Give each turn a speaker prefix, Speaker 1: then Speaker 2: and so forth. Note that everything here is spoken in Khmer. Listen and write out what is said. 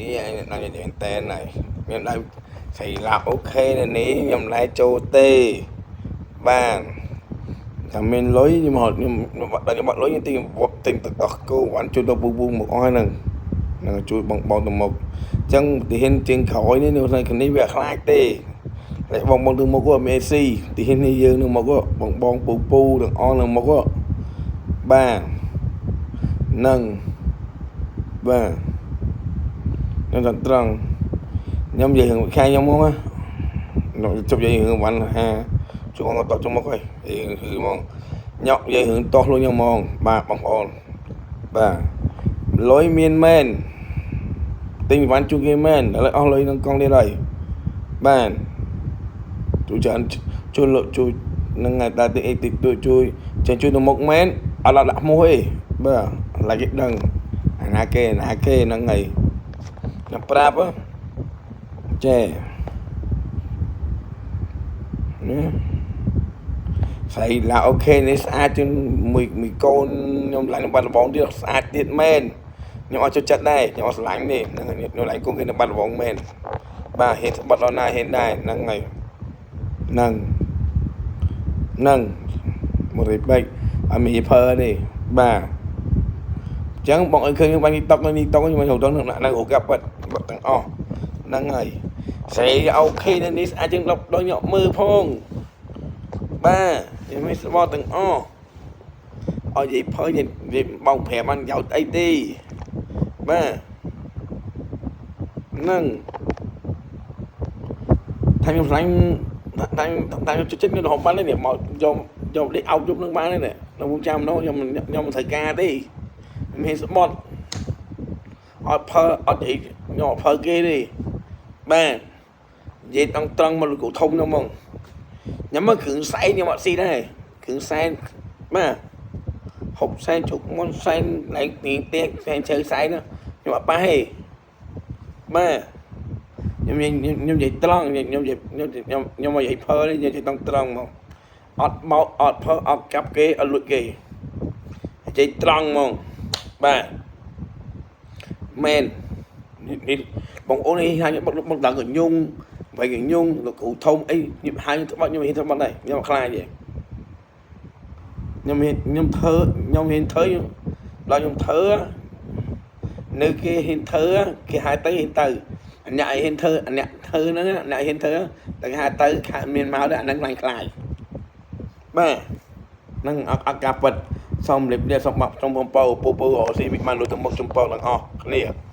Speaker 1: ដល់និយាយតែនហើយខ្ញុំដៅស្រីឡាអូខេនេះខ្ញុំណែចូលទេបាទតែមានលុយខ្ញុំហត់ខ្ញុំដល់ខ្ញុំបាត់លុយខ្ញុំទិញទិញទឹកដោះគោបានជួយដល់ពូពូមកអស់ហ្នឹងនឹងជួយបងបងទៅមុខអញ្ចឹងទីហ៊ានជាងក្រោយនេះនៅក្នុងនេះវាខ្លាចទេតែបងបងទៅមុខក៏មានស៊ីទីហ៊ាននេះយើងនឹងមកបងបងពូពូទាំងអស់នឹងមកបាទនឹងបាទខ្ញុំត្រង់ត្រង់ខ្ញុំនិយាយរឿងខែខ្ញុំមកខ្ញុំជប់និយាយរឿងវ៉ាន់ហាជួយបងតចុងមកហើយគឺហ្មងញក់និយាយរឿងតោះខ្លួនខ្ញុំហ្មងបាទបងប្អូនបាទលុយមានមែនទិញវ៉ាន់ជួយគេមែនឥឡូវអស់លុយក្នុងកង់ទៀតហើយបាទជួយច្រើនជួយលក់ជួយនឹងថ្ងៃតាតិចអីតិចតួចជួយចេះជួយទៅមុខមែនអត់ដាក់ឈ្មោះទេបាទឥឡូវគេដឹងអាណាគេអាណាគេហ្នឹងហើយខ្ញុំប្រាប់ចេះណាស្អីឡាអូខេនេះស្អាតជាងមួយមួយកូនខ្ញុំឡើងនៅបាត់ដំបងទៀតស្អាតទៀតមែនខ្ញុំអត់ចូលចិត្តដែរខ្ញុំអត់ស្រឡាញ់ទេហ្នឹងហើយខ្ញុំឡើងគង់គេនៅបាត់ដំបងមែនបាទហ៊ានស្បត់ដល់ណាហ៊ានដែរហ្នឹងហើយហ្នឹងហ្នឹងមករិបិចអត់មានភើទេបាទអញ្ចឹងបងឲ្យឃើញខ្ញុំបាញ់តុកនេះតុកខ្ញុំចូលទៅនឹងនឹងរូបកាប់បាត់បាត់ទាំងអស់ហ្នឹងហើយស្រីអូខេនៅនេះស្អាតជាងដល់ដល់ញក់មើលផងបាទខ្ញុំមិនស្បត់ទាំងអស់ឲ្យនិយាយភើនិយាយបងប្រាប់បានយោតអីទេបាទហ្នឹងថាខ្ញុំស្រឡាញ់ថាថាខ្ញុំចិត្តខ្ញុំរហូតបាននេះមកយកយកដេកអោបយប់នឹងបាននេះនៅវងចាំនោះខ្ញុំខ្ញុំមិនត្រូវការទេមានស្បត់អត់ភើអត់និយាយខ្ញុំអត់ភើគេទេបាទនិយាយត្រង់ត្រង់មកលោកគ្រូធំហ្នឹងហ្មងខ្ញុំមកគ្រឿងសែនខ្ញុំអត់ស៊ីដែរគ្រឿងសែនបាទហូបសែនជុកមុនសែនឡើងទីផ្ទះសែនជើសែនខ្ញុំអត់ប៉ះទេបាទខ្ញុំខ្ញុំនិយាយត្រង់ខ្ញុំនិយាយខ្ញុំខ្ញុំខ្ញុំមកនិយាយភើនេះនិយាយត្រង់ត្រង់មកអត់បោកអត់ភើអត់កាប់គេអត់លួចគេនិយាយត្រង់ហ្មងបាទមែននេះបងអូននេះហាញបុកបុកដល់កញ្ញុងបែកកញ្ញុងលោកគ្រូធំអីខ្ញុំហាញត្បត់ខ្ញុំហ៊ានត្បត់ដែរខ្ញុំខ្លាចទេខ្ញុំហ៊ានខ្ញុំធ្វើខ្ញុំហ៊ានធ្វើដល់ខ្ញុំធ្វើនៅគេហ៊ានធ្វើគេហៅទៅហ៊ានទៅអ្នកឲ្យហ៊ានធ្វើអ្នកធ្វើហ្នឹងអ្នកហ៊ានធ្វើតែគេហៅទៅខាមានមកដែរអាហ្នឹងខ្លាចខ្លាចបាទហ្នឹងអត់អត់ការពិតសូមលេបនេះសូមបសូមបងប្អូនពូពូរកស៊ីវិមានលុយទៅមុខចំពោះទាំងអស់គ្នា។